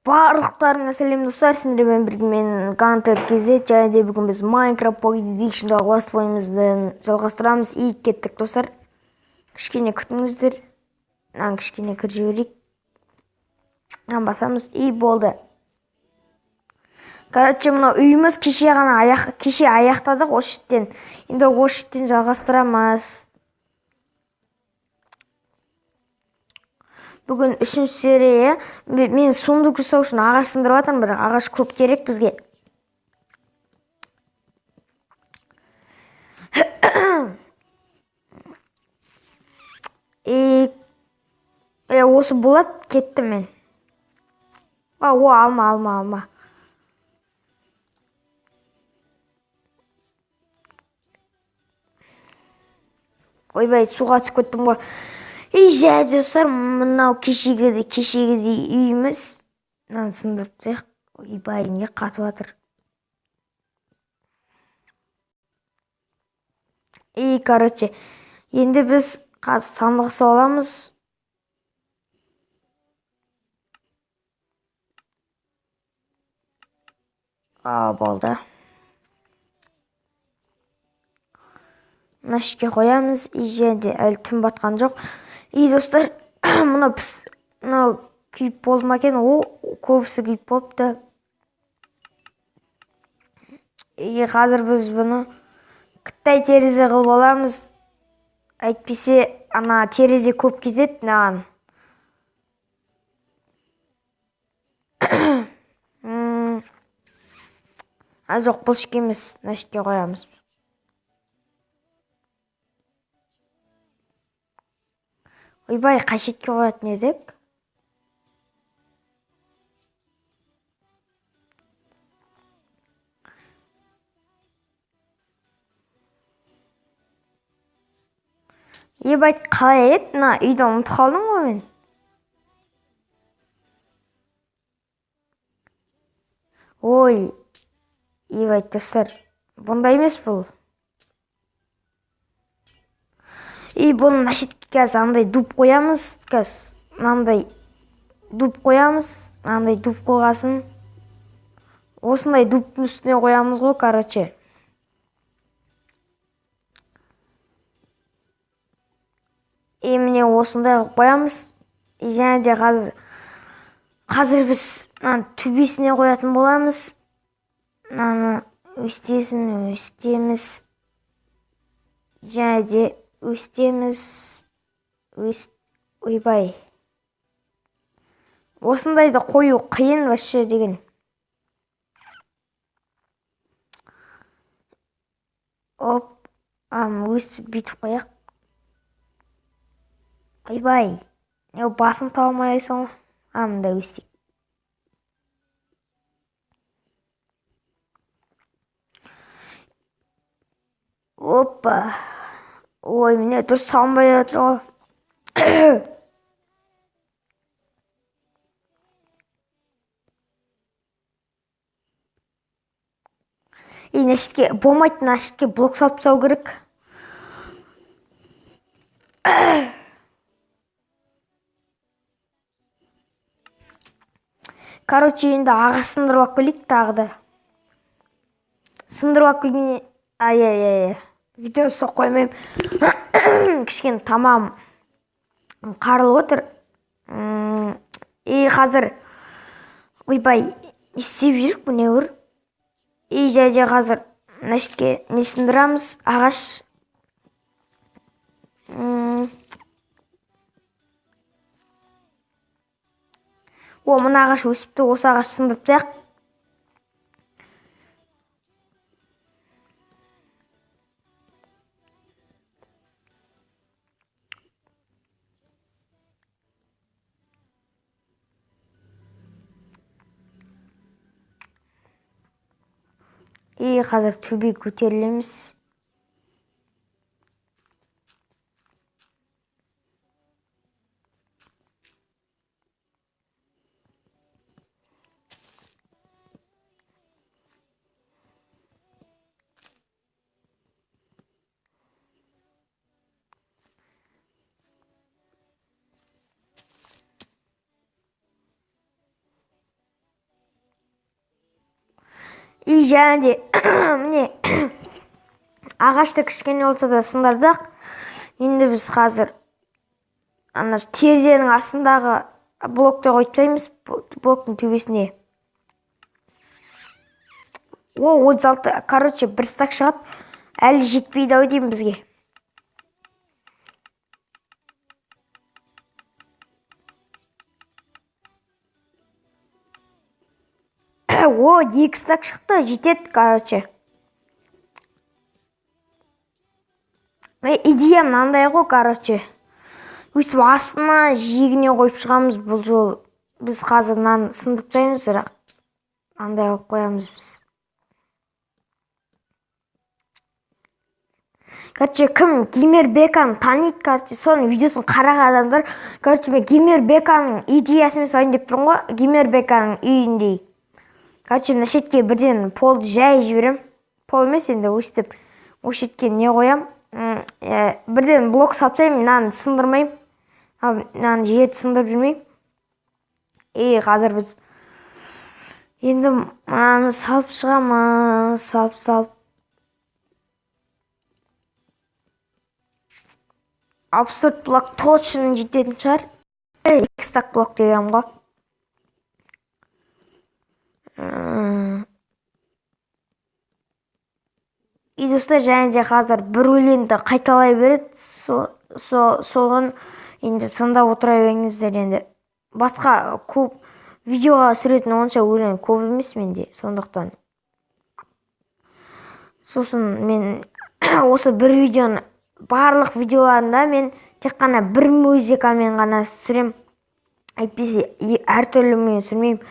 Барлықтарыңа сәлем достар, сендермен бірге мен Гантер KZ, және де бүгін біз Minecraft Pocket Edition'дағы Last Boy'ымызды жалғастырамыз. И кеттік достар. Кішкене күтіңіздер. Мынаны кішкене кіріп жіберейік. Мынаны басамыз и болды. Короче, мынау үйіміз кеше ғана кеше аяқтадық осы шеттен. Енді осы шеттен жалғастырамыз. Бүгін үшінші серия. Мен сундук жасау үшін ағаш сындырып жатырмын, бірақ ағаш көп керек бізге. И осы болады, кеттім мен. О, алма, алма, алма. Ойбай, суға түсіп кеттім ғой. И жә, достар, мынау кешегідей үйіміз. Мынаны сындырып тастайық. Ойбай, не қатып жатыр. И, короче, енді біз қазір сандық жасап аламыз. А, болды. Мына ішке қоямыз. И және де әлі түн батқан жоқ. И достар, мынау күйіп болды ма екен? О, көбісі күйіп болыпты. И қазір біз бұны қытай терезе қылып аламыз. Әйтпесе, ана терезе көп кетеді мынаған. А, жоқ, бұл ішке емес, мына ішке қоямыз. Ойбай, қай шетке қоятын едік? Ебать, қалай еді? Мына үйді ұмытып қалдым ғой мен. Ой, ебать, достар, бұндай емес бұл. И бұны мына шетке қазір андай дуб қоямыз. Қазір мынандай дуб қоямыз. Мынандай дуб қойғасын. Осындай дубтың үстіне қоямыз ғой, короче. И міне осындай қылып қоямыз. И және де қазір біз мынаны төбесіне қоятын боламыз. Мынаны өстесін, өстеміз. Және де өстеміз. Ойбай. Осындайды қою қиын вообще деген. Оп, өстіп бүйтіп қояйық. Ойбай. Не, басын таба алмай қойсаң ғой. Мындай өстейік. Опа. Ой, міне дұрыс салынбай жатыр ғой. И мына шетке болмайды, мына шетке блок салып тастау керек. Короче, енді ағаш сындырып алып келейік тағы да. Сындырып алып келгенде, ай, ай, ай, ай. Видео ұстап қоймаймын. Кішкене тамағым қарылып отыр. И қазір, ойбай, не істеп жүрік бұ не бір? И және қазір мына шетке не сындырамыз? Ағаш. О, мына ағаш өсіпті, осы ағаш сындырып тастайық. И қазір төбеге көтерілеміз. И және де міне ағашты кішкене болса да сындырдық. Енді біз қазір ана терезенің астындағы блокты қойып тастаймыз, блоктың төбесіне. О, 36, короче, бір стак шығады. Әлі жетпейді ау деймін бізге. О, 2 стак шықты, жетеді, короче. Идея мынандай ғой, короче. Өстіп астына жиегіне қойып шығамыз бұл жолы. Біз қазір мынаны сындырып тастаймыз, бірақ андай қылып қоямыз біз. Короче, кім Геймер Беканы таниды, короче, соның видеосын қараған адамдар, короче, мен Геймер Беканың идеясымен салайын деп тұрмын ғой, Геймер Беканың үйіндей. Короче, мына шетке бірден полды жай жіберем. Пол емес енді, өстіп осы шетке не қоям? Бірден блок салып тастаймын, мынаны сындырмаймын. Мынаны жерді сындырып жүрмеймін. И қазір біз енді мынаны салып шығамыз, салып. 64 блок точно жететін шығар. 2 стак блок деген ғой. И достар, және де қазір бір өлеңді қайталай береді. Соны енді тыңдап отыра беріңіздер енді. Басқа көп видеоға түсіретін онша өлең көп емес менде, сондықтан. Сосын мен осы бір видеоны, барлық видеоларында мен тек қана бір музыкамен ғана түсірем. Әйтпесе әртүрлімен түсірмеймін.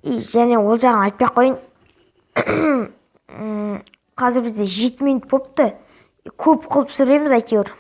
И және ол жағын айтпай ақ қояйын. Қазір бізде 7 минут болыпты. Көп қылып түсіреміз әйтеуір.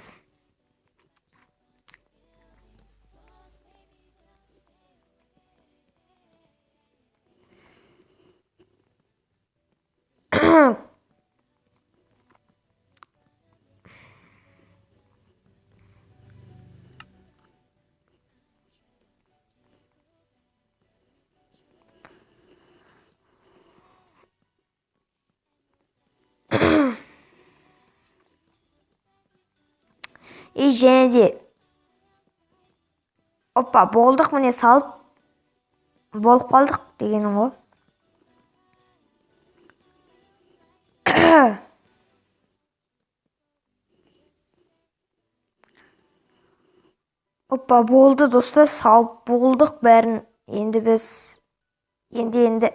И және де опа, болдық, міне салып болып қалдық дегенім ғой. Опа, болды достар, салып болдық бәрін. Енді біз енді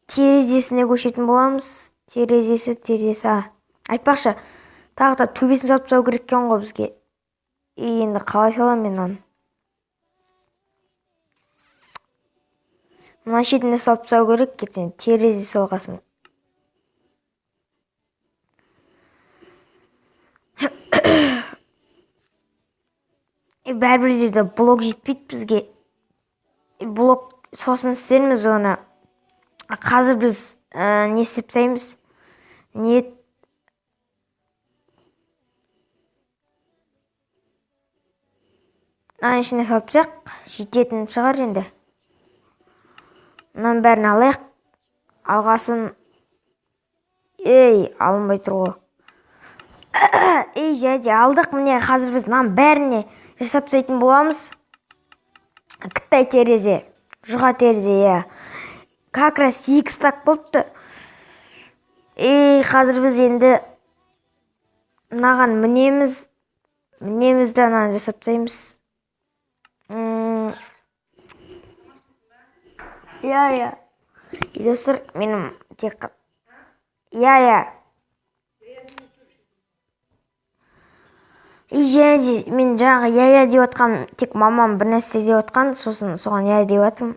терезесіне көшетін боламыз. Терезесі. Айтпақшы, тағы да төбесін салып тастау керек екен ғой бізге. И енді қалай саламын мен оны? Мына шетіне салып тастау керек ертең терезе салғасын. И бәрібір жерде блок жетпейді бізге. Блок сосын істерміз оны. Қазір біз не істеп тастаймыз? Не мынаның ішіне салып тастайық, жететін шығар енді. Мынаның бәрін алайық. Алғасын. Ей, алынбай тұр ғой. Ей, және алдық. Міне қазір біз мынаның бәріне жасап тастайтын боламыз. Қытай терезе, жұға терезе, иә. Как раз 2 стак болыпты. Ей, қазір біз енді мынаған мінеміз. Мінеміз де мынаны жасап тастаймыз. Иә. Достар, менің тек иә. И және де мен жаңағы иә деп отқан, тек мамам бір нәрсе деп отқан, сосын соған иә деп жатырмын.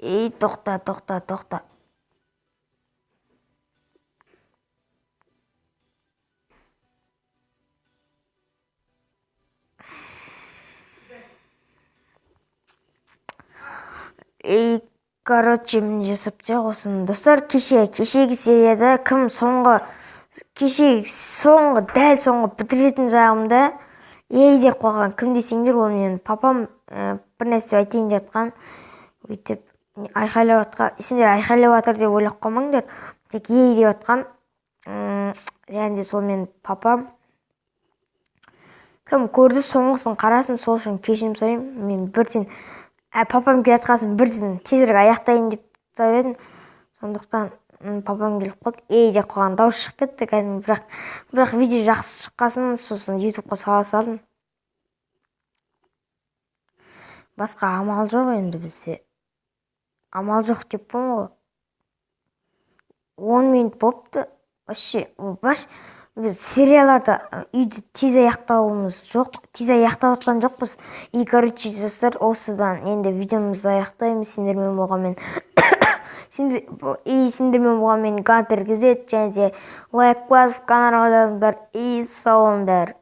Ей, тоқта. Ей, Короче, міне, жасап тастайық осыны, достар. Кешегі серияда кім соңғы, кешегі соңғы, дәл соңғы бітіретін жағымда «ей» деп қалған кім десеңдер, ол менің папам. Бір нәрсе айтайын деп жатқан, өйтіп айқайлап жатқан, сендер айқайлап жатыр деп ойлап қалмаңдар, тек «ей» деп жатқан. Және де сол менің папам. Кім көрді, соңғысын қарасын. Сол үшін кешірім сұраймын. Мен бірден папам келе жатқан бірден тезірек аяқтайын деп тастап едім, сондықтан папам келіп қалды, «ей» деп қалған дауыс шығып кетті кәдімгі. Бірақ видео жақсы шыққасын, сосын Ютубқа сала салдым. Басқа амал жоқ енді бізде, амал жоқ деппін ғой. 10 минут болыпты вообще. Біз серияларда үйді тез аяқтауымыз жоқ, тез аяқтап жатқан жоқпыз. И, короче, достар, осыдан енді видеомызды аяқтаймыз. Сендермен болған мен, Гантер KZ. Және де лайк басып, каналға жазыңдар. И сау болыңдар.